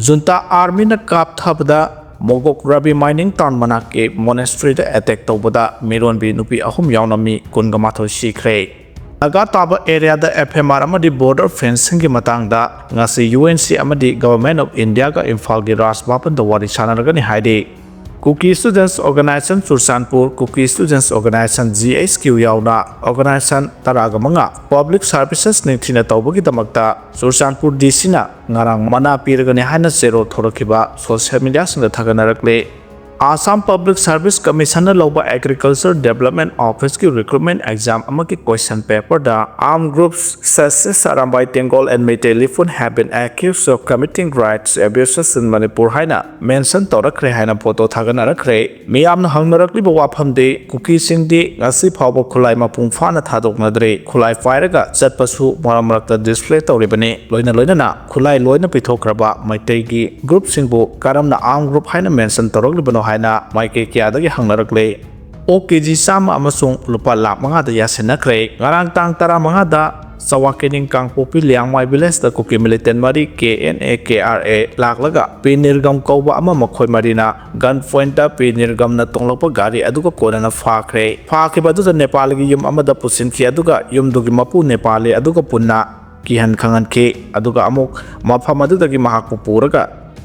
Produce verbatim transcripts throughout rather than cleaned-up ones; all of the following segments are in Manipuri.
Junta armyꯅ ꯀꯥꯞꯊꯕꯗ ꯃꯣꯒꯣꯛ Ravi mining town ꯃꯅꯥꯛꯀꯤ monasteryꯗ attack ꯇꯧꯕꯗ ꯃꯤꯔꯣꯟꯕꯤ ꯅꯨꯄꯤ ꯑꯍꯨꯝ ꯌꯥꯎꯅ ꯃꯤ ꯀꯨꯟꯒ ꯃꯥꯊꯣꯏ ꯁꯤꯈ꯭ꯔꯦ꯫ ꯅꯥꯒꯥ ꯇꯥꯕ areaꯗ F M R ꯑꯃꯗꯤ border fencingꯒꯤ ꯃꯇꯥꯡꯗ ꯉꯁꯤ U N C ꯑꯃꯗꯤ Government of Indiaꯒ ꯏꯝꯐꯥꯜꯒꯤ ꯔꯥꯖ ꯚꯕꯟꯗ ꯋꯥꯔꯤ ꯁꯥꯟꯅꯔꯒꯅꯤ ꯍꯥꯏꯔꯤ꯫ Kuki Students Organization Churachandpur, Kuki Students Organization G S Q ꯌꯥꯎꯅ organization ꯇꯔꯥꯒ ꯃꯉꯥ public services ꯅꯤꯡꯊꯤꯅ ꯇꯧꯕꯒꯤꯗꯃꯛꯇ ꯆꯨꯔꯆꯥꯟꯄꯨꯔ D Cꯅ ꯉꯔꯥꯡ ꯃꯅꯥ ꯄꯤꯔꯒꯅꯤ ꯍꯥꯏꯅ ꯆꯦꯔꯣꯜ ꯊꯣꯔꯛꯈꯤꯕ social mediaꯁꯤꯡꯗ ꯊꯥꯒꯠꯅꯔꯛꯂꯤ꯫ Assam Public Service Commissionꯅ ꯂꯧꯕ Agriculture Development Officeꯀꯤ recruitment exam ꯑꯃꯒꯤ question paperꯗ armed groups such as Arambai Tenggol and Meitei Leepun have been accused of committing rights abuses in Manipur ꯍꯥꯏꯅ mention ꯇꯧꯔꯛꯈ꯭ꯔꯦ ꯍꯥꯏꯅ photo ꯊꯥꯒꯠꯅꯔꯛꯈ꯭ꯔꯦ꯫ ꯃꯤꯌꯥꯝꯅ ꯍꯪꯅꯔꯛꯂꯤꯕ ꯋꯥꯐꯝꯗꯤ ꯀꯨꯀꯤꯁꯤꯡꯗꯤ ꯉꯁꯤ ꯐꯥꯎꯕ ꯈꯨꯠꯂꯥꯏ ꯃꯄꯨꯡ ꯐꯥꯅ ꯊꯥꯗꯣꯛꯅꯗ꯭ꯔꯤ꯫ ꯈꯨꯠꯂꯥꯏ ꯄꯥꯏꯔꯒ ꯆꯠꯄꯁꯨ ꯃꯔꯛ ꯃꯔꯛꯇ display ꯇꯧꯔꯤꯕꯅꯤ꯫ ꯂꯣꯏꯅ ꯂꯣꯏꯅꯅ ꯈꯨꯠꯂꯥꯏ ꯂꯣꯏꯅ ꯄꯤꯊꯣꯛꯈ꯭ꯔꯕ ꯃꯩꯇꯩꯒꯤ groupꯁꯤꯡꯕꯨ ꯀꯔꯝꯅ armed group ꯍꯥꯏꯅ mention ꯇꯧꯔꯛꯂꯤꯕꯅꯣ ꯍꯥꯏꯅ ꯃꯥꯏꯀꯩ ꯀꯌꯥꯗꯒꯤ ꯍꯪꯅꯔꯛꯂꯦ꯫ ꯑꯣꯛ ꯀꯦ ꯖꯤ ꯆꯥꯝꯃ ꯑꯃꯁꯨꯡ ꯂꯨꯄꯥ ꯂꯥꯈ ꯃꯉꯥꯗ ꯌꯥꯁꯤꯟꯅꯈ꯭ꯔꯦ꯫ ꯉꯔꯥꯡ ꯇꯥꯡ ꯇꯔꯥꯃꯉꯥꯗ ꯆꯋꯥꯡꯀꯦꯅꯤꯡ ꯀꯥꯡꯄꯣꯛꯄꯤ ꯂꯤꯌꯥꯡꯃꯥꯏ villageꯇ ꯀꯨꯀꯤ militant ꯃꯔꯤ K N A K R A ꯂꯥꯛꯂꯒ ꯄꯤ ꯅꯤꯔꯒꯝ ꯀꯧꯕ ꯑꯃ ꯃꯈꯣꯏ ꯃꯔꯤꯅ gun pointꯇ ꯄꯤ ꯅꯤꯔꯒꯝꯅ ꯇꯣꯡꯂꯛꯄ ꯒꯥꯔꯤ ꯑꯗꯨꯒ ꯀꯣꯟꯅꯅ ꯐꯥꯈ꯭ꯔꯦ꯫ ꯐꯥꯈꯤꯕ ꯑꯗꯨꯗ ꯅꯦꯄꯥꯂꯤꯒꯤ ꯌꯨꯝ ꯑꯃꯗ ꯄꯨꯁꯤꯟꯈꯤ, ꯑꯗꯨꯒ ꯌꯨꯝꯗꯨꯒꯤ ꯃꯄꯨ ꯅꯦꯄꯥꯂꯤ ꯑꯗꯨꯒ ꯄꯨꯟꯅ ꯀꯤꯍꯟ ꯈꯪꯍꯟꯈꯤ, ꯑꯗꯨꯒ ꯑꯃꯨꯛ ꯃꯐꯝ ꯑꯗꯨꯗꯒꯤ ꯃꯍꯥꯛꯄꯨ ꯄꯨꯔꯒ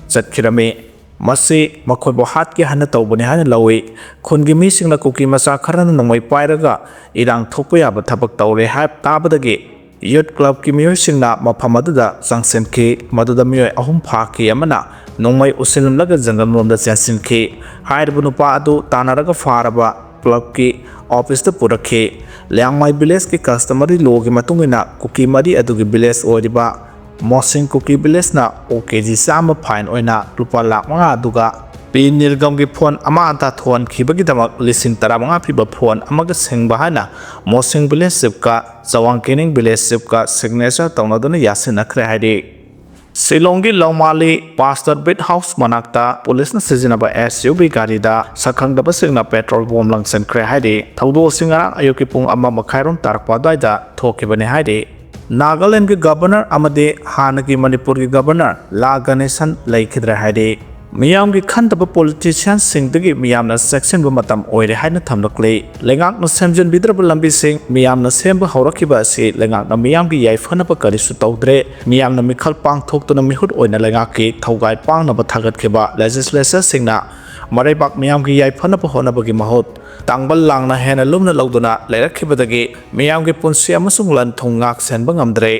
ꯆꯠꯈꯤꯔꯝꯃꯤ꯫ ꯃꯁꯤ ꯃꯈꯣꯏꯕꯨ ꯍꯥꯠꯀꯦ ꯍꯥꯏꯅ ꯇꯧꯕꯅꯤ ꯍꯥꯏꯅ ꯂꯧꯏ꯫ ꯈꯨꯟꯒꯤ ꯃꯤꯁꯤꯡꯅ ꯀꯨꯀꯤ ꯃꯆꯥ ꯈꯔꯅ ꯅꯣꯡꯃꯩ ꯄꯥꯏꯔꯒ ꯏꯔꯥꯡ ꯊꯣꯛꯄ ꯌꯥꯕ ꯊꯕꯛ ꯇꯧꯔꯦ ꯍꯥꯏ ꯇꯥꯕꯗꯒꯤ youth clubꯀꯤ ꯃꯤꯑꯣꯏꯁꯤꯡꯅ ꯃꯐꯝ ꯑꯗꯨꯗ ꯆꯪꯁꯤꯟꯈꯤ꯫ ꯃꯗꯨꯗ ꯃꯤꯑꯣꯏ ꯑꯍꯨꯝ ꯐꯥꯈꯤ, ꯑꯃꯅ ꯅꯣꯡꯃꯩ ꯎꯁꯤꯜꯂꯝꯂꯒ ꯖꯪꯒꯜ ꯂꯣꯝꯗ ꯆꯦꯟꯁꯤꯟꯈꯤ꯫ ꯍꯥꯏꯔꯤꯕ ꯅꯨꯄꯥ ꯑꯗꯨ ꯇꯥꯟꯅꯔꯒ ꯐꯥꯔꯕ clubꯀꯤ officeꯇ ꯄꯨꯔꯛꯈꯤ꯫ ꯂꯤꯌꯥꯡꯃꯥꯏ villageꯀꯤ customary lawꯒꯤ ꯃꯇꯨꯡ ꯏꯟꯅ ꯀꯨꯀꯤ ꯃꯔꯤ ꯑꯗꯨꯒꯤ village ꯑꯣꯏꯔꯤꯕ ꯃꯣꯁꯤꯡ ꯀꯨꯀꯤ villageꯅ ꯑꯣꯛ ꯀꯦ ꯖꯤ ꯆꯥꯝꯃ fine ꯑꯣꯏꯅ ꯂꯨꯄꯥ ꯂꯥꯈ ꯃꯉꯥ ꯑꯗꯨꯒ ꯄꯤ ꯅꯤꯔꯒꯝꯒꯤ phone ꯑꯃ ꯇꯥꯊꯣꯛꯍꯟꯈꯤꯕꯒꯤꯗꯃꯛ ꯂꯤꯁꯤꯡ ꯇꯔꯥꯃꯉꯥ ꯄꯤꯕ phone ꯑꯃꯒ ꯁꯤꯡꯕ ꯍꯥꯏꯅ ꯃꯣꯁꯤꯡ village chiefꯀ ꯆꯋꯥꯡꯀꯦꯅꯤꯡ village chiefꯀ signature ꯇꯧꯅꯗꯨꯅ ꯌꯥꯁꯤꯟꯅꯈ꯭ꯔꯦ ꯍꯥꯏꯔꯤ꯫ ꯁꯤꯂꯣꯡꯒꯤ ꯂꯧꯃꯥꯂꯤ Pastor Beat House ꯃꯅꯥꯛꯇ ꯄꯨꯂꯤꯁꯅ ꯁꯤꯖꯤꯟꯅꯕ S U V ꯒꯥꯔꯤꯗ ꯁꯛꯈꯪꯗꯕꯁꯤꯡꯅ petrol bomb ꯂꯪꯁꯤꯟꯈ꯭ꯔꯦ ꯍꯥꯏꯔꯤ꯫ ꯊꯧꯗꯣꯛ ꯑꯁꯤ ꯉꯔꯥꯡ ꯑꯌꯨꯛꯀꯤ ꯄꯨꯡ ꯑꯃ ꯃꯈꯥꯏꯔꯣꯝ ꯇꯥꯔꯛꯄ ꯑꯗꯨꯋꯥꯏꯗ ꯊꯣꯛꯈꯤꯕꯅꯤ ꯍꯥꯏꯔꯤ꯫ ꯅꯥꯒꯥꯂꯦꯟꯒꯤ ꯒꯕꯔꯅꯔ ꯑꯃꯗꯤ ꯍꯥꯟꯅꯒꯤ ꯃꯅꯤꯄꯨꯔꯒꯤ ꯒꯕꯔꯅꯔ ꯂꯥ ꯒꯅꯦꯁꯟ ꯂꯩꯈꯤꯗ꯭ꯔꯦ ꯍꯥꯏꯔꯤ꯫ ꯃꯤꯌꯥꯝꯒꯤ ꯈꯟꯗꯕ ꯄꯣꯂꯤꯇꯤꯁꯤꯌꯥꯟꯁꯤꯡꯗꯒꯤ ꯃꯤꯌꯥꯝꯅ ꯆꯦꯛꯁꯤꯟꯕ ꯃꯇꯝ ꯑꯣꯏꯔꯦ ꯍꯥꯏꯅ ꯊꯝꯂꯛꯂꯤ꯫ ꯂꯩꯉꯥꯛꯅ ꯁꯦꯝꯖꯤꯟꯕꯤꯗ꯭ꯔꯕ ꯂꯝꯕꯤꯁꯤꯡ ꯃꯤꯌꯥꯝꯅ ꯁꯦꯝꯕ ꯍꯧꯔꯛꯈꯤꯕ ꯑꯁꯤ ꯂꯩꯉꯥꯛꯅ ꯃꯤꯌꯥꯝꯒꯤ ꯌꯥꯏꯐꯅꯕ ꯀꯔꯤꯁꯨ ꯇꯧꯗ꯭ꯔꯦ꯫ ꯃꯤꯌꯥꯝꯅ ꯃꯤꯈꯜ ꯄꯥꯡꯊꯣꯛꯇꯨꯅ ꯃꯤꯍꯨꯠ ꯑꯣꯏꯅ ꯂꯩꯉꯥꯛꯀꯤ ꯊꯧꯒꯥꯏ ꯄꯥꯡꯅꯕ ꯊꯥꯒꯠꯈꯤꯕ ꯂꯦꯖꯤꯁꯂꯦꯆꯔꯁꯤꯡꯅ ꯃꯔꯩꯕꯥꯛ ꯃꯤꯌꯥꯝꯒꯤ ꯌꯥꯏꯐꯅꯕ ꯍꯣꯠꯅꯕꯒꯤ ꯃꯍꯨꯠ ꯇꯥꯡꯕꯜ ꯂꯥꯡꯅ ꯍꯦꯟꯅ ꯂꯨꯝꯅ ꯂꯧꯗꯨꯅ ꯂꯩꯔꯛꯈꯤꯕꯗꯒꯤ ꯃꯤꯌꯥꯝꯒꯤ ꯄꯨꯟꯁꯤ ꯑꯃꯁꯨꯡ ꯂꯟ ꯊꯨꯝ ꯉꯥꯛ ꯁꯦꯟꯕ ꯉꯝꯗ꯭ꯔꯦ꯫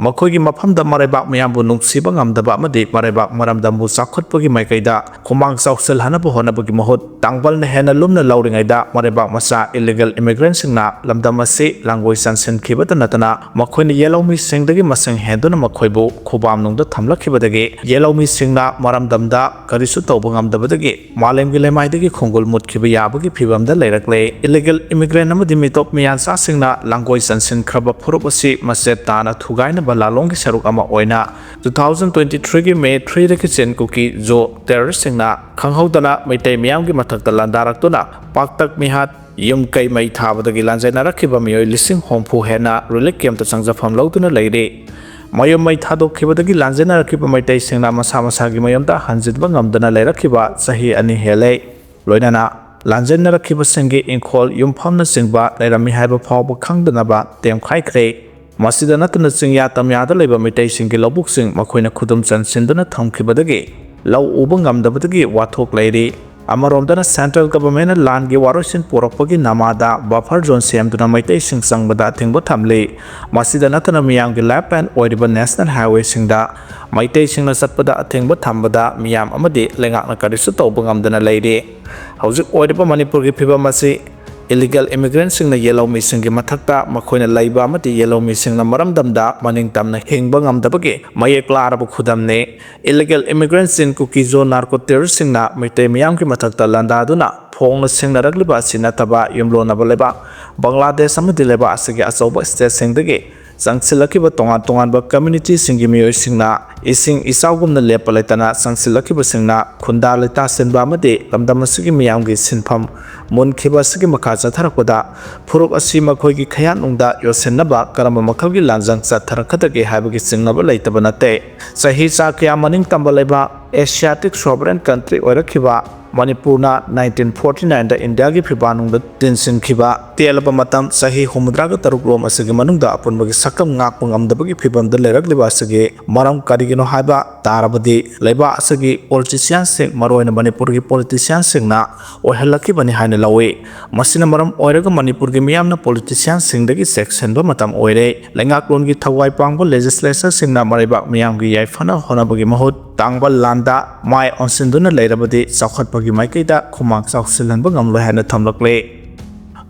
ꯃꯈꯣꯏꯒꯤ ꯃꯐꯝꯗ ꯃꯔꯩꯕꯥꯛ ꯃꯤꯌꯥꯝꯕꯨ ꯅꯨꯡꯁꯤꯕ ꯉꯝꯗꯕ ꯑꯃꯗꯤ ꯃꯔꯩꯕꯥꯛ ꯃꯔꯝꯗꯝꯕꯨ ꯆꯥꯎꯈꯠꯄꯒꯤ ꯃꯥꯏꯀꯩꯗ ꯈꯨꯃꯥꯡ ꯆꯥꯎꯁꯤꯜꯍꯟꯅꯕ ꯍꯣꯠꯅꯕꯒꯤ ꯃꯍꯨꯠ ꯇꯥꯡꯕꯜꯅ ꯍꯦꯟꯅ ꯂꯨꯝꯅ ꯂꯧꯔꯤꯉꯩꯗ ꯃꯔꯩꯕꯥꯛ ꯃꯆꯥ ꯏꯂꯤꯒꯦꯜ ꯏꯃꯤꯒ꯭ꯔꯦꯟꯁꯤꯡꯅ ꯂꯝꯗꯝ ꯑꯁꯤ ꯂꯥꯡꯒꯣꯏ ꯆꯟꯁꯤꯟꯈꯤꯕꯇ ꯅꯠꯇꯅ ꯃꯈꯣꯏꯅ ꯌꯦꯜꯍꯧꯃꯤꯁꯤꯡꯗꯒꯤ ꯃꯁꯤꯡ ꯍꯦꯟꯗꯨꯅ ꯃꯈꯣꯏꯕꯨ ꯈꯨꯕꯥꯝꯅꯨꯡꯗ ꯊꯝꯂꯛꯈꯤꯕꯗꯒꯤ ꯌꯦꯜꯍꯧꯃꯤꯁꯤꯡꯅ ꯃꯔꯝꯗꯝꯗ ꯀꯔꯤꯁꯨ ꯇꯧꯕ ꯉꯝꯗꯕꯗꯒꯤ ꯃꯥꯂꯦꯝꯒꯤ ꯂꯩꯃꯥꯏꯗꯒꯤ ꯈꯣꯡꯒꯨꯜ ꯃꯨꯠꯈꯤꯕ ꯌꯥꯕꯒꯤ ꯐꯤꯚꯝꯗ ꯂꯩꯔꯛꯂꯦ꯫ ꯏꯂꯤꯒꯦꯜ ꯏꯃꯤꯒ꯭ꯔꯦꯟ ꯑꯃꯗꯤ ꯃꯤꯇꯣꯞ ꯃꯤꯌꯥꯟꯆꯥꯁꯤꯡꯅ ꯂꯥꯡꯒꯣꯏ ꯆꯟꯁꯤꯟꯈ꯭ꯔꯕ ꯐꯨꯔꯨꯞ ꯑꯁꯤ ꯃꯆꯦꯠ ꯇꯥꯅ ꯊꯨꯒꯥꯏꯅꯕ ꯂꯥꯂꯣꯡꯒꯤ ꯁꯔꯨꯛ ꯑꯃ ꯑꯣꯏꯅ two thousand twenty threeꯒꯤ May threeꯗꯒꯤ ꯆꯤꯟ ꯀꯨꯀꯤ ꯖꯣ ꯇꯦꯔꯣꯔꯤꯁꯁꯤꯡꯅ ꯈꯪꯍꯧꯗꯅ ꯃꯩꯇꯩ ꯃꯤꯌꯥꯝꯒꯤ ꯃꯊꯛꯇ ꯂꯥꯟꯗꯥꯔꯛꯇꯨꯅ ꯄꯥꯛꯇꯛ ꯃꯤꯍꯥꯠ, ꯌꯨꯝ ꯀꯩ ꯃꯩ ꯊꯥꯕꯗꯒꯤ ꯂꯥꯟꯖꯦꯟꯅꯔꯛꯈꯤꯕ ꯃꯤꯑꯣꯏ ꯂꯤꯁꯤꯡ ꯍꯨꯝꯐꯨ ꯍꯦꯟꯅ ꯔꯤꯂꯤꯐ ꯀꯦꯝꯞꯇ ꯆꯪꯖꯐꯝ ꯂꯧꯗꯨꯅ ꯂꯩꯔꯤ꯫ ꯃꯌꯨꯝ ꯃꯩ ꯊꯥꯗꯣꯛꯈꯤꯕꯗꯒꯤ ꯂꯥꯟꯖꯦꯟꯅꯔꯛꯈꯤꯕ ꯃꯩꯇꯩꯁꯤꯡꯅ ꯃꯁꯥ ꯃꯁꯥꯒꯤ ꯃꯌꯨꯝꯗ ꯍꯟꯖꯤꯟꯕ ꯉꯝꯗꯅ ꯂꯩꯔꯛꯈꯤꯕ ꯆꯍꯤ ꯑꯅꯤ ꯍꯦꯜꯂꯦ꯫ ꯂꯣꯏꯅꯅ ꯂꯥꯟꯖꯦꯟꯅꯔꯛꯈꯤꯕꯁꯤꯡꯒꯤ ꯏꯪꯈꯣꯜ, ꯌꯨꯝꯐꯝꯅꯆꯤꯡꯕ ꯂꯩꯔꯝꯃꯤ ꯍꯥꯏꯕ ꯐꯥꯎꯕ ꯈꯪꯗꯅꯕ ꯇꯦꯝꯈꯥꯏꯈ꯭ꯔꯦ꯫ ꯃꯁꯤꯗ ꯅꯠꯇꯅ ꯆꯤꯡꯌꯥ ꯇꯝꯌꯥꯗ ꯂꯩꯕ ꯃꯩꯇꯩꯁꯤꯡꯒꯤ ꯂꯧꯕꯨꯛꯁꯤꯡ ꯃꯈꯣꯏꯅ ꯈꯨꯗꯨꯝ ꯆꯟꯁꯤꯟꯗꯨꯅ ꯊꯝꯈꯤꯕꯗꯒꯤ ꯂꯧ ꯎꯕ ꯉꯝꯗꯕꯗꯒꯤ ꯋꯥꯊꯣꯛ ꯂꯩꯔꯤ꯫ ꯑꯃꯔꯣꯝꯗꯅ ꯁꯦꯟꯇ꯭ꯔꯦꯜ ꯒꯚꯔꯟꯃꯦꯟꯠꯅ ꯂꯥꯟꯒꯤ ꯋꯥꯔꯣꯏꯁꯤꯟ ꯄꯨꯔꯛꯄꯒꯤ ꯅꯃꯥꯗ ꯕꯐꯔ ꯖꯣꯟ ꯁꯦꯝꯗꯨꯅ ꯃꯩꯇꯩꯁꯤꯡ ꯆꯪꯕꯗ ꯑꯊꯤꯡꯕ ꯊꯝꯂꯤ꯫ ꯃꯁꯤꯗ ꯅꯠꯇꯅ ꯃꯤꯌꯥꯝꯒꯤ ꯂꯥꯏꯐ ꯂꯥꯏꯟ ꯑꯣꯏꯔꯤꯕ ꯅꯦꯁꯅꯦꯜ ꯍꯥꯏꯋꯦꯁꯤꯡꯗ ꯃꯩꯇꯩꯁꯤꯡꯅ ꯆꯠꯄꯗ ꯑꯊꯤꯡꯕ ꯊꯝꯕꯗ ꯃꯤꯌꯥꯝ ꯑꯃꯗꯤ ꯂꯩꯉꯥꯛꯅ ꯀꯔꯤꯁꯨ ꯇꯧꯕ ꯉꯝꯗꯅ ꯂꯩꯔꯤ꯫ ꯍꯧꯖꯤꯛ ꯑꯣꯏꯔꯤꯕ ꯃꯅꯤꯄꯨꯔꯒꯤ ꯐꯤꯕꯝ ꯑꯁꯤ ꯏꯂꯤꯒꯦꯜ ꯏꯃꯤꯒ꯭ꯔꯦꯟꯁꯤꯡꯅ ꯌꯦꯜꯍꯧꯃꯤꯁꯤꯡꯒꯤ ꯃꯊꯛꯇ ꯃꯈꯣꯏꯅ ꯂꯩꯕ ꯑꯃꯗꯤ ꯌꯦꯜꯍꯧꯃꯤꯁꯤꯡꯅ ꯃꯔꯝꯗꯝꯗ ꯃꯅꯤꯡ ꯇꯝꯅ ꯍꯤꯡꯕ ꯉꯝꯗꯕꯒꯤ ꯃꯌꯦꯛ ꯂꯥꯔꯕ ꯈꯨꯗꯝꯅꯤ꯫ ꯏꯂꯤꯒꯦꯜ ꯏꯃꯤꯒ꯭ꯔꯦꯟꯁꯤꯡ ꯀꯨꯀꯤ ꯖꯣ ꯅꯥꯔꯀꯣ ꯇꯦꯔꯣꯔꯤꯁꯁꯤꯡꯅ ꯃꯩꯇꯩ ꯃꯤꯌꯥꯝꯒꯤ ꯃꯊꯛꯇ ꯂꯥꯟꯗꯥꯗꯨꯅ ꯐꯣꯡꯅ ꯁꯤꯡꯅꯔꯛꯂꯤꯕ ꯑꯁꯤ ꯅꯠꯇꯕ ꯌꯨꯝꯂꯣꯟꯅꯕ ꯂꯩꯕꯥꯛ ꯕꯪꯒ꯭ꯂꯥꯗꯦꯁ ꯑꯃꯗꯤ ꯂꯩꯕꯥꯛ ꯑꯁꯤꯒꯤ ꯑꯆꯧꯕ ꯁ꯭ꯇꯦꯠꯁꯤꯡꯗꯒꯤ ꯆꯪꯁꯤꯜꯂꯛꯈꯤꯕ ꯇꯣꯉꯥꯟ ꯇꯣꯉꯥꯟꯕ ꯀꯝꯃ꯭ꯌꯨꯅꯤꯇꯤꯁꯤꯡꯒꯤ ꯃꯤꯑꯣꯏꯁꯤꯡꯅ ꯏꯁꯤꯡ ꯏꯆꯥꯎꯒꯨꯝꯅ ꯂꯦꯞꯄ ꯂꯩꯇꯅ ꯆꯪꯁꯤꯜꯂꯛꯈꯤꯕꯁꯤꯡꯅ ꯈꯨꯟꯗꯥ ꯂꯩꯇꯥꯁꯤꯟꯕ ꯑꯃꯗꯤ ꯂꯝꯗꯝ ꯑꯁꯤꯒꯤ ꯃꯤꯌꯥꯝꯒꯤ ꯁꯤꯟꯐꯝ ꯃꯨꯟꯈꯤꯕ ꯑꯁꯤꯒꯤ ꯃꯈꯥ ꯆꯠꯊꯔꯛꯄꯗ ꯐꯨꯔꯨꯞ ꯑꯁꯤ ꯃꯈꯣꯏꯒꯤ ꯈꯌꯥꯠꯅꯨꯡꯗ ꯌꯣꯠꯁꯤꯟꯅꯕ ꯀꯔꯝꯕ ꯃꯈꯜꯒꯤ ꯂꯥꯟꯖꯪ ꯆꯠꯊꯔꯛꯀꯗꯒꯦ ꯍꯥꯏꯕꯒꯤ ꯆꯤꯡꯅꯕ ꯂꯩꯇꯕ ꯅꯠꯇꯦ꯫ ꯆꯍꯤ ꯆꯥ ꯀꯌꯥ ꯃꯅꯤꯡ ꯇꯝꯕ ꯂꯩꯕꯥꯛ ꯑꯦꯁꯤꯌꯥꯇꯤꯛ ꯁꯣꯚꯔꯦꯟ ꯀꯟꯇ꯭ꯔꯤ ꯑꯣꯏꯔꯛꯈꯤꯕ ꯃꯅꯤꯄꯨꯔꯅ ꯅꯥꯏꯟꯇꯤꯟ ꯐꯣꯔꯇꯤ ꯅꯥꯏꯟꯗ ꯏꯟꯗꯤꯌꯥꯒꯤ ꯐꯤꯕꯥꯛꯅꯨꯡꯗ ꯇꯤꯟꯁꯤꯟꯈꯤꯕ ꯇꯦꯜꯂꯕ ꯃꯇꯝ ꯆꯍꯤ ꯍꯨꯝꯐꯨꯇꯔꯥꯒ ꯇꯔꯨꯛ ꯂꯣꯝ ꯑꯁꯤꯒꯤ ꯃꯅꯨꯡꯗ ꯑꯄꯨꯟꯕꯒꯤ ꯁꯛꯇꯝ ꯉꯥꯛꯄ ꯉꯝꯗꯕꯒꯤ ꯐꯤꯕꯝꯗ ꯂꯩꯔꯛꯂꯤꯕ ꯑꯁꯤꯒꯤ ꯃꯔꯝ ꯀꯔꯤꯒꯤꯅꯣ ꯍꯥꯏꯕ ꯇꯥꯔꯕꯗꯤ ꯂꯩꯕꯥꯛ ꯑꯁꯤꯒꯤ ꯄꯣꯂꯤꯇꯤꯁꯤꯌꯥꯟꯁꯤꯡ, ꯃꯔꯨꯑꯣꯏꯅ ꯃꯅꯤꯄꯨꯔꯒꯤ ꯄꯣꯂꯤꯇꯤꯁꯤꯌꯥꯟꯁꯤꯡꯅ ꯑꯣꯏꯍꯜꯂꯛꯈꯤꯕꯅꯤ ꯍꯥꯏꯅ ꯂꯧꯏ꯫ ꯃꯁꯤꯅ ꯃꯔꯝ ꯑꯣꯏꯔꯒ ꯃꯅꯤꯄꯨꯔꯒꯤ ꯃꯤꯌꯥꯝꯅ ꯄꯣꯂꯤꯇꯤꯁꯤꯌꯥꯟꯁꯤꯡꯗꯒꯤ ꯆꯦꯛꯁꯤꯟꯕ ꯃꯇꯝ ꯑꯣꯏꯔꯦ꯫ ꯂꯩꯉꯥꯛꯂꯣꯟꯒꯤ ꯊꯋꯥꯏ ꯄꯥꯡꯕ ꯂꯦꯖꯤꯁꯂꯦꯆꯔꯁꯤꯡꯅ ꯃꯔꯩꯕꯥꯛ ꯃꯤꯌꯥꯝꯒꯤ ꯌꯥꯏꯐꯅ ꯍꯣꯠꯅꯕꯒꯤ ꯃꯍꯨꯠ ꯇꯥꯡꯕ ꯂꯥꯟꯗ ꯃꯥꯏ ꯑꯣꯟꯁꯤꯟꯗꯨꯅ ꯂꯩꯔꯕꯗꯤ ꯆꯥꯎꯈꯠꯄꯒꯤ ꯃꯥꯏꯀꯩꯗ ꯈꯨꯃꯥꯡ ꯆꯥꯎꯁꯤꯜꯍꯟꯕ ꯉꯝꯂꯣꯏ ꯍꯥꯏꯅ ꯊꯝꯂꯛꯂꯦ꯫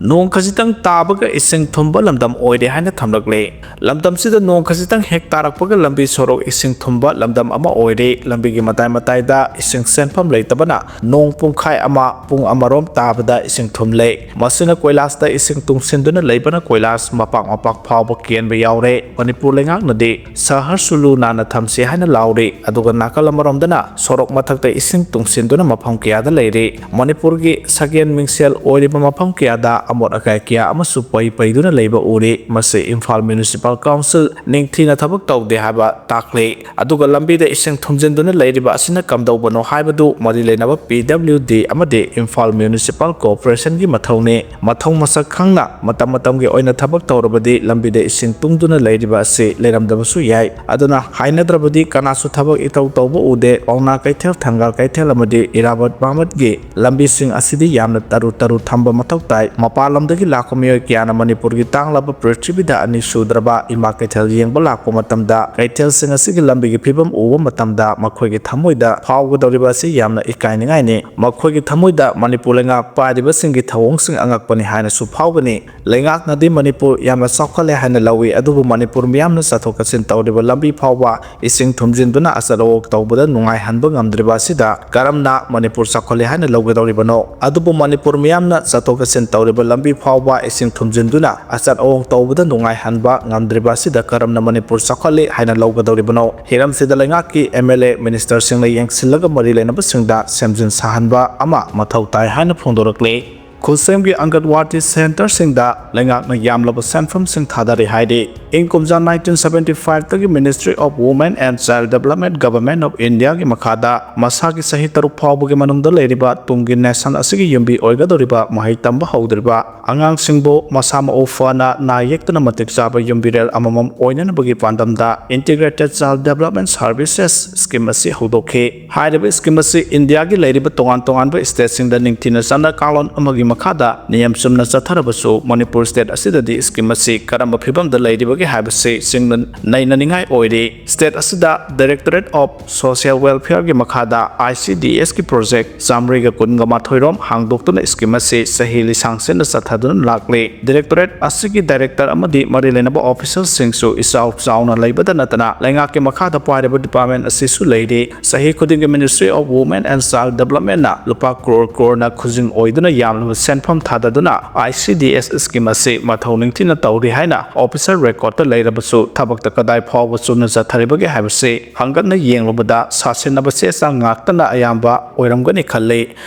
ꯅꯣꯡ ꯈꯖꯤꯛꯇꯪ ꯇꯥꯕꯒ ꯏꯁꯤꯡ ꯊꯨꯝꯕ ꯂꯝꯗꯝ ꯑꯣꯏꯔꯦ ꯍꯥꯏꯅ ꯊꯝꯂꯛꯂꯦ꯫ ꯂꯝꯗꯝꯁꯤꯗ ꯅꯣꯡ ꯈꯖꯤꯛꯇꯪ ꯍꯦꯛ ꯇꯥꯔꯛꯄꯒ ꯂꯝꯕꯤ ꯁꯣꯔꯣꯛ ꯏꯁꯤꯡ ꯊꯨꯝꯕ ꯂꯝꯗꯝ ꯑꯃ ꯑꯣꯏꯔꯦ꯫ ꯂꯝꯕꯤꯒꯤ ꯃꯇꯥꯏ ꯃꯇꯥꯏꯗ ꯏꯁꯤꯡ ꯆꯦꯟꯐꯝ ꯂꯩꯇꯕꯅ ꯅꯣꯡ ꯄꯨꯡꯈꯥꯏ ꯑꯃ, ꯄꯨꯡ ꯑꯃꯔꯣꯝ ꯇꯥꯕꯗ ꯏꯁꯤꯡ ꯊꯨꯝꯂꯦ꯫ ꯃꯁꯤꯅ ꯀꯣꯏꯂꯥꯁꯇ ꯏꯁꯤꯡ ꯇꯨꯡꯁꯤꯟꯗꯨꯅ ꯂꯩꯕꯅ ꯀꯣꯏꯂꯥꯁ ꯃꯄꯥꯛ ꯃꯄꯥꯛ ꯐꯥꯎꯕ ꯀꯦꯟꯕ ꯌꯥꯎꯔꯦ꯫ ꯃꯅꯤꯄꯨꯔ ꯂꯩꯉꯥꯛꯅꯗꯤ ꯁꯍꯔꯁꯨ ꯂꯨ ꯅꯥꯟꯅ ꯊꯝꯁꯤ ꯍꯥꯏꯅ ꯂꯥꯎꯔꯤ, ꯑꯗꯨꯒ ꯅꯥꯀꯜ ꯑꯃꯔꯣꯝꯗꯅ ꯁꯣꯔꯣꯛ ꯃꯊꯛꯇ ꯏꯁꯤꯡ ꯇꯨꯡꯁꯤꯟꯗꯨꯅ ꯃꯐꯝ ꯀꯌꯥꯗ ꯂꯩꯔꯤ꯫ ꯃꯅꯤꯄꯨꯔꯒꯤ ꯁꯒꯦꯟ ꯃꯤꯡꯁꯦꯜ ꯑꯣꯏꯔꯤꯕ ꯃꯐꯝ ꯀꯌꯥꯗ ꯑꯃꯣꯠ ꯑꯀꯥꯏ ꯀꯌꯥ ꯑꯃꯁꯨ ꯄꯩ ꯄꯩꯗꯨꯅ ꯂꯩꯕ ꯎꯔꯤ꯫ ꯃꯁꯤ ꯏꯝꯐꯥꯜ ꯃ꯭ꯌꯨꯅꯤꯁꯤꯄꯥꯜ ꯀꯥꯎꯟꯁꯤꯜ ꯅꯤꯡꯊꯤꯅ ꯊꯕꯛ ꯇꯧꯗꯦ ꯍꯥꯏꯕ ꯇꯥꯛꯂꯤ꯫ ꯑꯗꯨꯒ ꯂꯝꯕꯤꯗ ꯏꯁꯤꯡ ꯊꯨꯝꯖꯤꯟꯗꯨꯅ ꯂꯩꯔꯤꯕ ꯑꯁꯤꯅ ꯀꯝꯗꯧꯕꯅꯣ ꯍꯥꯏꯕꯗꯨ ꯃꯔꯤ ꯂꯩꯅꯕ ꯄꯤ ꯗꯕ꯭ꯂꯤꯎ ꯗꯤ ꯑꯃꯗꯤ ꯏꯝꯐꯥꯜ ꯃ꯭ꯌꯨꯅꯤꯁꯤꯄꯥꯜ ꯀꯣꯔꯄꯣꯔꯦꯁꯟꯒꯤ ꯃꯊꯧꯅꯤ꯫ ꯃꯊꯧ ꯃꯁꯛ ꯈꯪꯅ ꯃꯇꯝ ꯃꯇꯝꯒꯤ ꯑꯣꯏꯅ ꯊꯕꯛ ꯇꯧꯔꯕꯗꯤ ꯂꯝꯕꯤꯗ ꯏꯁꯤꯡ ꯇꯨꯡꯗꯨꯅ ꯂꯩꯔꯤꯕ ꯑꯁꯤ ꯂꯩꯔꯝꯗꯕꯁꯨ ꯌꯥꯏ꯫ ꯑꯗꯨꯅ ꯍꯥꯏꯅꯗ꯭ꯔꯕꯗꯤ ꯀꯅꯥꯁꯨ ꯊꯕꯛ ꯏꯇꯧ ꯇꯧꯕ ꯎꯗꯦ꯫ ꯄꯥꯎꯅꯥ ꯀꯩꯊꯦꯜ, ꯊꯪꯒꯥꯜ ꯀꯩꯊꯦꯜ ꯑꯃꯗꯤ ꯏꯔꯥꯕꯣꯠ ꯃꯥꯃꯠꯀꯤ ꯂꯝꯕꯤꯁꯤꯡ ꯑꯁꯤꯗꯤ ꯌꯥꯝꯅ ꯇꯔꯨ ꯇꯔꯨ ꯊꯝꯕ ꯃꯊꯧ ꯇꯥꯏ꯫ ꯃꯄꯥꯟ ꯂꯝꯗꯒꯤ ꯂꯥꯛꯄ ꯃꯤꯑꯣꯏ ꯀꯌꯥꯅ ꯃꯅꯤꯄꯨꯔꯒꯤ ꯇꯥꯡꯂꯕ ꯄ꯭ꯔꯤꯊꯤꯕꯤꯗ ꯑꯅꯤ ꯁꯨꯗ꯭ꯔꯕ ꯏꯃꯥ ꯀꯩꯊꯦꯜ ꯌꯦꯡꯕ ꯂꯥꯛꯄ ꯃꯇꯝꯗ ꯀꯩꯊꯦꯜꯁꯤꯡ ꯑꯁꯤꯒꯤ ꯂꯝꯕꯤꯒꯤ ꯐꯤꯕꯝ ꯎꯕ ꯃꯇꯝꯗ ꯃꯈꯣꯏꯒꯤ ꯊꯃꯣꯏꯗ ꯐꯥꯎꯒꯗꯧꯔꯤꯕ ꯑꯁꯤ ꯌꯥꯝꯅ ꯏꯀꯥꯏꯅꯤꯡꯉꯥꯏꯅꯤ꯫ ꯃꯈꯣꯏꯒꯤ ꯊꯃꯣꯏꯗ ꯃꯅꯤꯄꯨꯔ ꯂꯩꯉꯥꯛ ꯄꯥꯏꯔꯤꯕꯁꯤꯡꯒꯤ ꯊꯧꯑꯣꯡꯁꯤꯡ ꯑꯉꯛꯄꯅꯤ ꯍꯥꯏꯅꯁꯨ ꯐꯥꯎꯒꯅꯤ꯫ ꯂꯩꯉꯥꯛꯅꯗꯤ ꯃꯅꯤꯄꯨꯔ ꯌꯥꯝꯅ ꯆꯥꯎꯈꯠꯂꯦ ꯍꯥꯏꯅ ꯂꯧꯏ, ꯑꯗꯨꯕꯨ ꯃꯅꯤꯄꯨꯔ ꯃꯤꯌꯥꯝꯅ ꯆꯠꯊꯣꯛ ꯆꯠꯁꯤꯟ ꯇꯧꯔꯤꯕ ꯂꯝꯕꯤ ꯐꯥꯎꯕ ꯏꯁꯤꯡ ꯊꯨꯝꯖꯤꯟꯗꯨꯅ ꯑꯆꯠ ꯑꯋꯣꯛ ꯇꯧꯕꯗ ꯅꯨꯡꯉꯥꯏꯍꯟꯕ ꯉꯝꯗ꯭ꯔꯤꯕ ꯑꯁꯤꯗ ꯀꯔꯝꯅ ꯃꯅꯤꯄꯨꯔ ꯆꯥꯎꯈꯠꯂꯦ ꯍꯥꯏꯅ ꯂꯧꯒꯗꯧꯔꯤꯕꯅꯣ? ꯑꯗꯨꯕꯨ ꯃꯅꯤꯄꯨꯔ ꯃꯤꯌꯥꯝꯅ ꯆꯠꯊꯣꯛ ꯆꯠꯁꯤꯟ ꯇꯧꯔꯤꯕ ꯂꯝꯕꯤ ꯐꯥꯎꯕ ꯏꯁꯤꯡ ꯊꯨꯝꯖꯤꯟꯗꯨꯅ ꯑꯆꯠ ꯑꯋꯣꯡ ꯇꯧꯕꯗ ꯅꯨꯡꯉꯥꯏꯍꯟꯕ ꯉꯝꯗ꯭ꯔꯤꯕ ꯑꯁꯤꯗ ꯀꯔꯝꯅ ꯃꯅꯤꯄꯨꯔ ꯆꯥꯎꯈꯠꯂꯤ ꯍꯥꯏꯅ ꯂꯧꯒꯗꯧꯔꯤꯕꯅꯣ? ꯍꯤꯔꯝꯁꯤꯗ ꯂꯩꯉꯥꯛꯀꯤ ꯑꯦꯝ ꯑꯦꯜ ꯑꯦ, ꯃꯤꯅꯤꯁꯇꯔꯁꯤꯡꯅ ꯌꯦꯡꯁꯤꯜꯂꯒ ꯃꯔꯤ ꯂꯩꯅꯕꯁꯤꯡꯗ ꯁꯦꯝꯖꯤꯟ ꯁꯥꯍꯟꯕ ꯑꯃ ꯃꯊꯧ ꯇꯥꯏ ꯍꯥꯏꯅ ꯐꯣꯡꯗꯣꯔꯛꯂꯤ꯫ ꯈꯨꯜꯁꯦꯝꯒꯤ ꯑꯪꯒꯟꯋꯥꯗꯤ ꯁꯦꯟꯇꯔꯁꯤꯡꯗ ꯂꯩꯉꯥꯛꯅ ꯌꯥꯝꯂꯕ ꯁꯦꯟꯐꯝꯁꯤꯡ ꯊꯥꯗꯔꯤ ꯍꯥꯏꯔꯤ꯫ ꯏꯪ ꯀꯨꯝꯖꯥ nineteen seventy five ꯇꯒꯤ Ministry of Women and Child Development, Government of India ꯒꯤ ꯃꯈꯥꯗ ꯃꯁꯥꯒꯤ ꯆꯍꯤ ꯇꯔꯨꯛ ꯐꯥꯎꯕꯒꯤ ꯃꯅꯨꯡꯗ ꯂꯩꯔꯤꯕ ꯇꯨꯡꯒꯤ nation ꯑꯁꯤꯒꯤ ꯌꯨꯝꯕꯤ ꯑꯣꯏꯒꯗꯧꯔꯤꯕ ꯃꯍꯩ ꯇꯝꯕ ꯍꯧꯗ꯭ꯔꯤꯕ ꯑꯉꯥꯡꯁꯤꯡꯕꯨ ꯃꯁꯥ ꯃꯎ ꯐꯅ ꯅꯥ ꯌꯦꯛꯇꯅ ꯃꯇꯤꯛ ꯆꯥꯕ ꯌꯨꯝꯕꯤꯔꯦꯜ ꯑꯃꯃꯝ ꯑꯣꯏꯅꯅꯕꯒꯤ ꯄꯥꯟꯗꯝꯗ Integrated Child Development Services Scheme ꯑꯁꯤ ꯍꯧꯗꯣꯛꯈꯤ꯫ ꯍꯥꯏꯔꯤꯕ scheme ꯑꯁꯤ ꯏꯟꯗꯤꯌꯥꯒꯤ ꯂꯩꯔꯤꯕ ꯇꯣꯉꯥꯟ ꯇꯣꯉꯥꯟꯕ state ꯁꯤꯡꯗ ꯅꯤꯡꯊꯤꯅ ꯆꯠꯅ ꯀꯥꯡꯂꯣꯟ ꯑꯃꯒꯤ ꯃꯈꯥꯗ ꯅꯤꯌꯝ ꯆꯨꯝꯅ ꯆꯠꯊꯔꯕꯁꯨ, ꯃꯅꯤꯄꯨꯔ state ꯑꯁꯤꯗꯗꯤ scheme ꯑꯁꯤ ꯀꯔꯝꯕ ꯐꯤꯕꯝꯗ ꯂꯩꯔꯤꯕꯒꯦ ꯍꯥꯏꯕꯁꯤ ꯁꯤꯡꯅ ꯅꯩꯅꯅꯤꯡꯉꯥꯏ ꯑꯣꯏꯔꯤ꯫ State ꯑꯁꯤꯗ Directorate of Social Welfare ꯒꯤ ꯃꯈꯥꯗ I C D S ꯀꯤ project ꯆꯥꯃꯔꯤꯒ ꯀꯨꯟꯒ ꯃꯥꯊꯣꯏ ꯔꯣꯝ ꯍꯥꯡꯗꯣꯛꯇꯨꯅ scheme ꯑꯁꯤ ꯆꯍꯤ ꯂꯤꯁꯥꯡ ꯁꯤꯠꯅ ꯆꯠꯊꯗꯨꯅ ꯂꯥꯛꯂꯤ꯫ Directorate ꯑꯁꯤꯒꯤ director ꯑꯃꯗꯤ ꯃꯔꯤ ꯂꯩꯅꯕ officer ꯁꯤꯡꯁꯨ ꯏꯆꯥꯎ ꯆꯥꯎꯅ ꯂꯩꯕꯗ ꯅꯠꯇꯅ ꯂꯩꯉꯥꯛꯀꯤ ꯃꯈꯥꯗ ꯄꯥꯏꯔꯤꯕ department ꯑꯁꯤꯁꯨ ꯂꯩꯔꯤ꯫ ꯆꯍꯤ ꯈꯨꯗꯤꯡꯒꯤ Ministry of Women and Child Development ꯅ ꯂꯨꯄꯥ ꯀ꯭ꯔꯣꯔ ꯀ꯭ꯔꯣꯔꯅ ꯈꯨꯖꯤꯡ ꯑꯣꯏꯗꯨꯅ ꯌꯥꯝꯂꯕ ꯁꯦꯟꯐꯝ ꯊꯥꯗꯗꯨꯅ I C D S scheme ꯑꯁꯤ ꯃꯊꯧ ꯅꯤꯡꯊꯤꯅ ꯇꯧꯔꯤ ꯍꯥꯏꯅ officer record ꯇ ꯂꯩꯔꯕꯁꯨ, ꯊꯕꯛꯇ ꯀꯗꯥꯏ ꯐꯥꯎꯕ ꯆꯨꯝꯅ ꯆꯠꯊꯔꯤꯕꯒꯦ ꯍꯥꯏꯕꯁꯤ ꯍꯪꯒꯠꯅ ꯌꯦꯡꯂꯨꯕꯗ ꯁꯥꯁꯤꯟꯅꯕ ꯆꯦ ꯆꯥꯡ ꯉꯥꯛꯇꯅ ꯑꯌꯥꯝꯕ ꯑꯣꯏꯔꯝꯒꯅꯤ ꯈꯜꯂꯤ꯫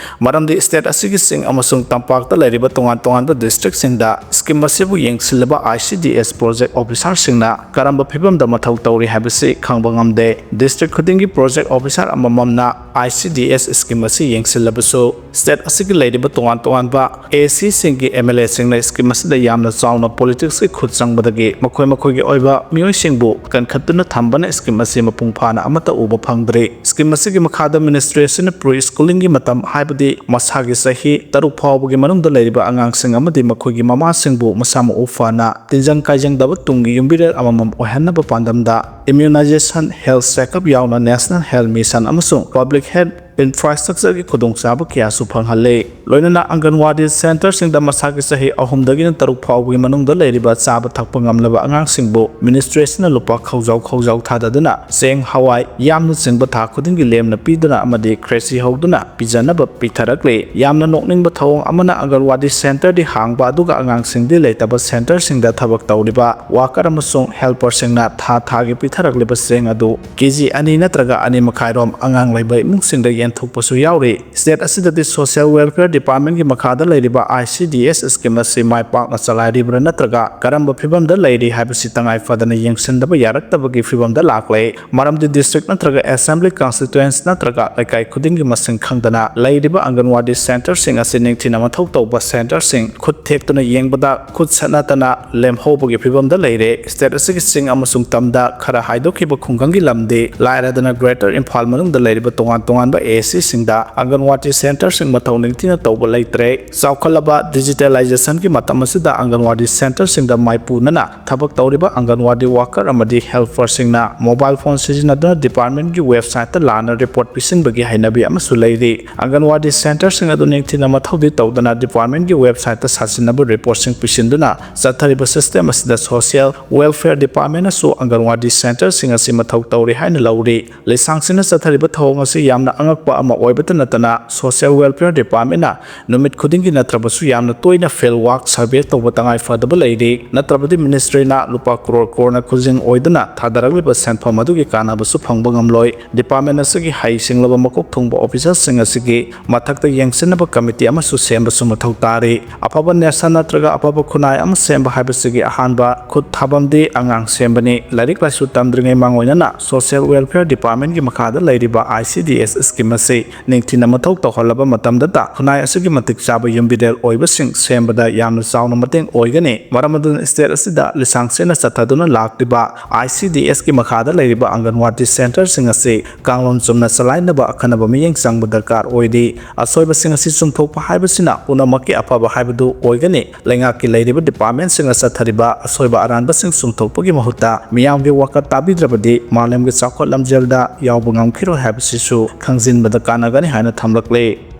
ꯃꯔꯝꯗꯤ state ꯑꯁꯤꯒꯤ ꯆꯤꯡ ꯑꯃꯁꯨꯡ ꯇꯝꯄꯥꯛꯇ ꯂꯩꯔꯤꯕ ꯇꯣꯉꯥꯟ ꯇꯣꯉꯥꯟꯕ district ꯁꯤꯡꯗ scheme ꯑꯁꯤꯕꯨ ꯌꯦꯡꯁꯤꯜꯂꯤꯕ I C D S project officer ꯁꯤꯡꯅ ꯀꯔꯝꯕ ꯐꯤꯕꯝꯗ ꯃꯊꯧ ꯇꯧꯔꯤ ꯍꯥꯏꯕꯁꯤ ꯈꯪꯕ ꯉꯝꯗꯦ꯫ District ꯈꯨꯗꯤꯡꯒꯤ project officer ꯑꯃꯃꯝꯅ I C D S scheme ꯑꯁꯤ ꯌꯦꯡꯁꯤꯜꯂꯕꯁꯨ, state ꯑꯁꯤꯒꯤ ꯂꯩꯔꯤꯕ ꯇꯣꯉꯥꯟ ꯇꯣꯉꯥꯟꯕ A C ꯁꯤꯡꯒꯤ M L A ꯁꯤꯡꯅ scheme ꯑꯁꯤꯗ ꯌꯥꯝꯅ ꯆꯥꯎꯅ politics ꯀꯤ ꯈꯨꯠ ꯆꯪꯕꯗꯒꯤ ꯃꯈꯣꯏ ꯃꯈꯣꯏꯒꯤ ꯑꯣꯏꯕ ꯃꯤꯑꯣꯏꯁꯤꯡꯕꯨ ꯀꯟꯈꯠꯇꯨꯅ ꯊꯝꯕꯅ scheme ꯑꯁꯤ ꯃꯄꯨꯡ ꯐꯥꯅ ꯑꯃꯠꯇ ꯎꯕ ꯐꯪꯗ꯭ꯔꯤ꯫ Scheme ꯑꯁꯤꯒꯤ ꯃꯈꯥꯗ ministry ꯑꯁꯤꯅ pre schooling ꯒꯤ ꯃꯇꯝ, ꯍꯥꯏꯕꯗꯤ ꯃꯁꯥꯒꯤ ꯆꯍꯤ ꯇꯔꯨꯛ ꯐꯥꯎꯕꯒꯤ ꯃꯅꯨꯡꯗ ꯂꯩꯔꯤꯕ ꯑꯉꯥꯡꯁꯤꯡ ꯑꯃꯗꯤ ꯃꯈꯣꯏꯒꯤ ꯃꯃꯥꯁꯤꯡꯕꯨ ꯃꯁꯥ ꯃꯎ ꯐꯅ, ꯇꯤꯟꯖꯪ ꯀꯥꯏꯖꯪꯗꯕ ꯇꯨꯡꯒꯤ ꯌꯨꯝꯕꯤꯔꯦꯜ ꯑꯃꯃꯝ ꯑꯣꯏꯍꯟꯅꯕ ꯄꯥꯟꯗꯝꯗ immunization, health checkup ꯌꯥꯎꯅ National Health Mission ꯑꯃꯁꯨꯡ Public Health ꯏꯟꯐ꯭ꯔꯥꯁ꯭ꯇ꯭ꯔꯛꯆꯔꯒꯤ ꯈꯨꯗꯣꯡꯆꯥꯕ ꯀꯌꯥꯁꯨ ꯐꯪꯍꯜꯂꯤ꯫ ꯂꯣꯏꯅꯅ ꯑꯪꯒꯟꯋꯥꯗꯤ ꯁꯦꯟꯇꯔꯁꯤꯡꯗ ꯃꯁꯥꯒꯤ ꯆꯍꯤ ꯑꯍꯨꯝꯗꯒꯤꯅ ꯇꯔꯨꯛ ꯐꯥꯎꯕꯒꯤ ꯃꯅꯨꯡꯗ ꯂꯩꯔꯤꯕ ꯆꯥꯕ ꯊꯛꯄ ꯉꯝꯂꯕ ꯑꯉꯥꯡꯁꯤꯡꯕꯨ ꯃꯤꯅꯤꯁꯇ꯭ꯔꯤꯁꯤꯅ ꯂꯨꯄꯥ ꯈꯧꯖꯥꯎ ꯈꯧꯖꯥꯎ ꯊꯥꯗꯗꯨꯅ ꯆꯦꯡ, ꯍꯋꯥꯏ, ꯌꯥꯝꯅꯆꯤꯡꯕ ꯊꯥ ꯈꯨꯗꯤꯡꯒꯤ ꯂꯦꯝꯅ ꯄꯤꯗꯨꯅ ꯑꯃꯗꯤ ꯈ꯭ꯔꯦꯆꯤ ꯍꯧꯗꯨꯅ ꯄꯤꯖꯅꯕ ꯄꯤꯊꯔꯛꯂꯤ꯫ ꯌꯥꯝꯅ ꯅꯣꯛꯅꯤꯡꯕ ꯊꯧꯑꯣꯡ ꯑꯃꯅ, ꯑꯪꯒꯟꯋꯥꯗꯤ ꯁꯦꯟꯇꯔꯗꯤ ꯍꯥꯡꯕ, ꯑꯗꯨꯒ ꯑꯉꯥꯡꯁꯤꯡꯗꯤ ꯂꯩꯇꯕ ꯁꯦꯟꯇꯔꯁꯤꯡꯗ ꯊꯕꯛ ꯇꯧꯔꯤꯕ ꯋꯥꯀꯔ ꯑꯃꯁꯨꯡ ꯍꯦꯜꯄꯔꯁꯤꯡꯅ ꯊꯥ ꯊꯥꯒꯤ ꯄꯤꯊꯔꯛꯂꯤꯕ ꯆꯦꯡ ꯑꯗꯨ ꯀꯦꯖꯤ ꯑꯅꯤ ꯅꯠꯇ꯭ꯔꯒ ꯑꯅꯤ ꯃꯈꯥꯏꯔꯣꯝ ꯑꯉꯥꯡ ꯂꯩꯕ ꯏꯃꯨꯡꯁꯤꯡꯗ ꯌꯦꯟꯊꯣꯛꯄꯁꯨ ꯌꯥꯎꯔꯤ꯫ ꯁ꯭ꯇꯦꯠ ꯑꯁꯤꯗꯗꯤ ꯁꯣꯁꯤꯌꯦꯜ ꯋꯦꯜꯐꯤꯌꯔ ꯗꯤꯄꯥꯔꯠꯃꯦꯟꯒꯤ ꯃꯈꯥꯗ ꯂꯩꯔꯤꯕ I C D S scheme ꯑꯁꯤ ꯃꯥꯏ ꯄꯥꯛꯅ ꯆꯂꯥꯏꯔꯤꯕ꯭ꯔꯥ ꯅꯠꯇ꯭ꯔꯒ ꯀꯔꯝꯕ ꯐꯤꯕꯝꯗ ꯂꯩꯔꯤ ꯍꯥꯏꯕꯁꯤ ꯇꯉꯥꯏ ꯐꯗꯅ ꯌꯦꯡꯁꯤꯟꯗꯕ ꯌꯥꯔꯛꯇꯕꯒꯤ ꯐꯤꯕꯝꯗ ꯂꯥꯛꯂꯦ꯫ ꯃꯔꯝꯗꯤ ꯗꯤꯁꯇ꯭ꯔꯤꯛ ꯅꯠꯇ꯭ꯔꯒ ꯑꯦꯁꯦꯝꯕ꯭ꯂꯤ ꯀꯟꯁꯇꯤꯇ꯭ꯋꯦꯟꯁꯤ ꯅꯠꯇ꯭ꯔꯒ ꯂꯩꯀꯥꯏ ꯈꯨꯗꯤꯡꯒꯤ ꯃꯁꯤꯡ ꯈꯪꯗꯅ ꯂꯩꯔꯤꯕ ꯑꯪꯒꯟꯋꯥꯗꯤ ꯁꯦꯟꯇꯔꯁꯤꯡ ꯑꯁꯤ ꯅꯤꯡꯊꯤꯅ ꯃꯊꯧ ꯇꯧꯕ ꯁꯦꯟꯇꯔꯁꯤꯡ ꯈꯨꯠ ꯊꯦꯛꯇꯨꯅ ꯌꯦꯡꯕꯗ ꯈꯨꯠ ꯁꯠ ꯅꯠꯇꯅ ꯂꯦꯝꯍꯧꯕꯒꯤ ꯐꯤꯕꯝꯗ ꯂꯩꯔꯦ꯫ ꯁ꯭ꯇꯦꯠ ꯑꯁꯤꯒꯤ ꯆꯤꯡ ꯑꯃꯁꯨꯡ ꯇꯝꯗ ꯈꯔ ꯍꯥꯏꯗꯣꯛꯈꯤꯕ ꯈꯨꯡꯒꯪꯒꯤ ꯂꯝꯗꯤ ꯂꯥꯏꯔꯗꯅ ꯒ꯭ꯔꯦꯇꯔ ꯏꯝꯐꯥꯜ ꯃꯅꯨꯡꯗ ꯂꯩꯔꯤꯕ ꯇꯣꯉꯥꯟ ꯇꯣꯉꯥꯟꯕ ꯑꯦ ꯑꯦꯁ ꯁꯤꯁꯤꯡꯗ ꯑꯪꯒꯟꯋꯥꯗꯤ ꯁꯦꯟꯇꯔꯁꯤꯡ ꯃꯊꯧ ꯅꯤꯡꯊꯤꯅ ꯇꯧꯕ ꯂꯩꯇ꯭ꯔꯦ꯫ ꯆꯥꯎꯈꯠꯂꯕ ꯗꯤꯖꯤꯇꯦꯂꯥꯏꯖꯦꯁꯟꯒꯤ ꯃꯇꯝ ꯑꯁꯤꯗ ꯑꯪꯒꯟꯋꯥꯗꯤ ꯁꯦꯟꯇꯔꯁꯤꯡꯗ ꯃꯥꯏꯄꯨꯅꯅ ꯊꯕꯛ ꯇꯧꯔꯤꯕ ꯑꯪꯒꯟꯋꯥꯗꯤ ꯋꯥꯀꯔ ꯑꯃꯗꯤ ꯍꯦꯜꯄꯔꯁꯤꯡꯅ ꯃꯣꯕꯥꯏꯜ ꯐꯣꯟ ꯁꯤꯖꯤꯟꯅꯗꯨꯅ ꯗꯤꯄꯥꯔꯠꯃꯦꯟꯒꯤ ꯋꯦꯕꯁꯥꯏꯠꯇ ꯂꯥꯟꯅ ꯔꯤꯄꯣꯔꯠ ꯄꯤꯁꯤꯟꯕꯒꯤ ꯍꯩꯅꯕꯤ ꯑꯃꯁꯨ ꯂꯩꯔꯤ꯫ ꯑꯪꯒꯟꯋꯥꯗꯤ ꯁꯦꯟꯇꯔꯁꯤꯡ ꯑꯗꯨ ꯅꯤꯡꯊꯤꯅ ꯃꯊꯧꯗꯤ ꯇꯧꯗꯅ ꯗꯤꯄꯥꯔꯠꯃꯦꯟꯒꯤ ꯋꯦꯕꯁꯥꯏꯠꯇ ꯁꯥꯁꯤꯟꯅꯕ ꯔꯤꯄꯣꯔꯠꯁꯤꯡ ꯄꯤꯁꯤꯟꯗꯨꯅ ꯆꯠꯊꯔꯤꯕ ꯁꯤꯁꯇꯦꯝ ꯑꯁꯤꯗ ꯁꯣꯁꯤꯌꯦꯜ ꯋꯦꯜꯐꯤꯌꯔ ꯗꯤꯄꯥꯔꯠꯃꯦꯟꯅꯁꯨ ꯑꯪꯒꯟꯋꯥꯗꯤ ꯁꯦꯟꯇꯔꯁꯤꯡ ꯑꯁꯤ ꯃꯊꯧ ꯇꯧꯔꯤ ꯍꯥꯏꯅ ꯂꯧꯔꯤ꯫ ꯂꯤꯁꯥꯡꯁꯤꯟꯅ ꯆꯠꯊꯔꯤꯕ ꯊꯧꯑꯣꯡ ꯑꯁꯤ ꯌꯥꯝꯅ ꯑꯉꯛꯄ ꯑꯃ ꯑꯣꯏꯕꯇ ꯅꯠꯇꯅ, ꯁꯣꯁꯤꯌꯦꯜ ꯋꯦꯜꯐꯤꯌꯔ ꯗꯤꯄꯥꯔꯠꯃꯦꯟꯅ ꯅꯨꯃꯤꯠ ꯈꯨꯗꯤꯡꯒꯤ ꯅꯠꯇ꯭ꯔꯕꯁꯨ ꯌꯥꯝꯅ ꯇꯣꯏꯅ ꯐꯤꯜꯗ ꯋꯥꯛ ꯁꯔꯚꯦ ꯇꯧꯕ ꯇꯉꯥꯏ ꯐꯗꯕ ꯂꯩꯔꯤ꯫ ꯅꯠꯇ꯭ꯔꯕꯗꯤ ꯃꯤꯅꯤꯁꯇ꯭ꯔꯤꯅ ꯂꯨꯄꯥ ꯀ꯭ꯔꯣꯔ ꯀ꯭ꯔꯣꯔꯅ ꯈꯨꯖꯤꯡ ꯑꯣꯏꯗꯨꯅ ꯊꯥꯗꯔꯛꯂꯤꯕ ꯁꯦꯟꯐꯝ ꯑꯗꯨꯒꯤ ꯀꯥꯟꯅꯕꯁꯨ ꯐꯪꯕ ꯉꯝꯂꯣꯏ꯫ ꯗꯤꯄꯥꯔꯠꯃꯦꯟ ꯑꯁꯤꯒꯤ ꯍꯩ ꯁꯤꯡꯂꯕ ꯃꯀꯣꯛ ꯊꯣꯡꯕ ꯑꯣꯐꯤꯁꯔꯁꯤꯡ ꯑꯁꯤꯒꯤ ꯃꯊꯛꯇ ꯌꯦꯡꯁꯤꯟꯅꯕ ꯀꯃꯤꯇꯤ ꯑꯃꯁꯨ ꯁꯦꯝꯕꯁꯨ ꯃꯊꯧ ꯇꯥꯔꯤ꯫ ꯑꯐꯕ ꯅꯦꯁꯟ ꯅꯠꯇ꯭ꯔꯒ ꯑꯐꯕ ꯈꯨꯟꯅꯥꯏ ꯑꯃ ꯁꯦꯝꯕ ꯍꯥꯏꯕꯁꯤꯒꯤ ꯑꯍꯥꯟꯕ ꯈꯨꯠ ꯊꯥꯐꯝꯗꯤ ꯑꯉꯥꯡ ꯁꯦꯝꯕꯅꯤ꯫ ꯂꯥꯏꯔꯤꯛ ꯂꯥꯏꯁꯨ ꯇꯝꯗ꯭ꯔꯤꯉꯩ ꯃꯥꯡꯑꯣꯏꯅꯅ ꯁꯣꯁꯤꯌꯦꯜ ꯋꯦꯜꯐꯤꯌꯔ ꯗꯤꯄꯥꯔꯠꯃꯦꯟꯒꯤ ꯃꯈꯥꯗ ꯂꯩꯔꯤꯕ I C D S scheme ꯑꯁꯤ ꯅꯤꯡꯊꯤꯅ ꯃꯊꯧ ꯇꯧꯍꯜꯂꯕ ꯃꯇꯝꯗꯇ ꯈꯨꯟꯅꯥꯏ ꯑꯁꯤꯒꯤ ꯃꯇꯤꯛ ꯆꯥꯕ ꯌꯨꯝꯕꯤꯔꯦꯜ ꯑꯣꯏꯕꯁꯤꯡ ꯁꯦꯝꯕꯗ ꯌꯥꯝꯅ ꯆꯥꯎꯅ ꯃꯇꯦꯡ ꯑꯣꯏꯒꯅꯤ꯫ ꯃꯔꯝ ꯑꯗꯨꯅ ꯁ꯭ꯇꯦꯠ ꯑꯁꯤꯗ ꯂꯤꯁꯥꯡ ꯁꯦꯠꯅ ꯆꯠꯊꯗꯨꯅ ꯂꯥꯛꯂꯤꯕ ꯑꯥꯏ ꯁꯤ ꯗꯤ ꯑꯦꯁꯀꯤ ꯃꯈꯥꯗ ꯂꯩꯔꯤꯕ ꯑꯪꯒꯟꯋꯥꯗꯤ ꯁꯦꯟꯇꯔꯁꯤꯡ ꯑꯁꯤ ꯀꯥꯡꯂꯣꯟ ꯆꯨꯝꯅ ꯆꯂꯥꯏꯅꯕ ꯑꯈꯟꯅꯕ ꯃꯤꯠꯌꯦꯡ ꯆꯪꯕ ꯗꯔꯀꯥꯔ ꯑꯣꯏꯔꯤ꯫ ꯑꯁꯣꯏꯕꯁꯤꯡ ꯑꯁꯤ ꯆꯨꯝꯊꯣꯛꯄ ꯍꯥꯏꯕꯁꯤꯅ ꯄꯨꯝꯅꯃꯛꯀꯤ ꯑꯐꯕ ꯍꯥꯏꯕꯗꯨ ꯑꯣꯏꯒꯅꯤ꯫ ꯂꯩꯉꯥꯛꯀꯤ ꯂꯩꯔꯤꯕ ꯗꯤꯄꯥꯔꯠꯃꯦꯟꯁꯤꯡꯅ ꯆꯠꯊꯔꯤꯕ ꯑꯁꯣꯏꯕ ꯑꯔꯥꯟꯕꯁꯤꯡ ꯆꯨꯝꯊꯣꯛꯄꯒꯤ ꯃꯍꯨꯠꯇ ꯃꯤꯌꯥꯝꯒꯤ ꯋꯥꯀꯠ ꯇꯥꯕꯤꯗ꯭ꯔꯕꯗꯤ ꯃꯥꯂꯦꯝꯒꯤ ꯆꯥꯎꯈꯠ ꯂꯝꯖꯦꯜꯗ ꯌꯥꯎꯕ ꯉꯝꯈꯤꯔꯣꯏ ꯍꯥꯏꯕꯁꯤꯁꯨ ꯈꯪꯖꯤꯟꯕ ꯀꯥꯟꯅꯒꯅꯤ ꯍꯥꯏꯅ ꯊꯝꯂꯛꯂꯦ꯫